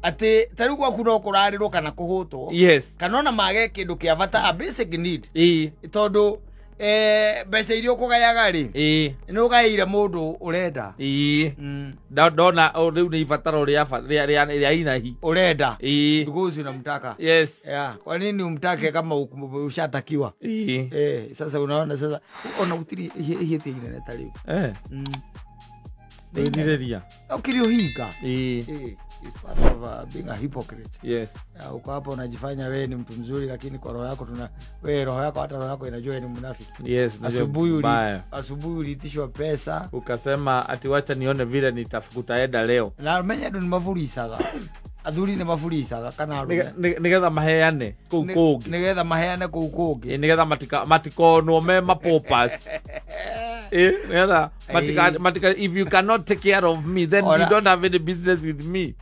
Atĩ ta rĩu gwaku no kũrarĩrwo kana kũhũtwo, kana ona mage kĩndũ kĩa bata, a basic need, tondũ mbeca iria ũkũgayaga rĩ, nĩ ũgaĩire mũndũ ũrenda. Ndona o rĩu nĩ ibataro rĩa rĩa inahi. Ũrenda. Because unamtaka. Yeah. Kwa nini umtake kama ushatakiwa? Sasa unaona, sasa ona gutiri ihĩtia inene ta rĩu. Wĩrirĩria. Ũkĩrĩ ũhinga. It's part of being a hypocrite. Yeah, uko hapo unajifanya wewe ni mtu mzuri, lakini kwa roho yako tuna wewe roho yako, hata roho yako inajua wewe ni mnafiki. Yes, najua. Asubuhi uli, Mbaya. asubuhi uliitishwa pesa. Ukasema ati wacha nione vile nitafukutaenda leo. Na menye andũ nĩ maburicaga, athuri nĩ maburicaga kana arũme. Nĩgetha maheane kũu kũngĩ. Nĩgetha maheane kũu kũngĩ. Nĩgetha matikonwo me mapopas. Nĩgetha matika, if you cannot take care of me, then you don't have any business with me.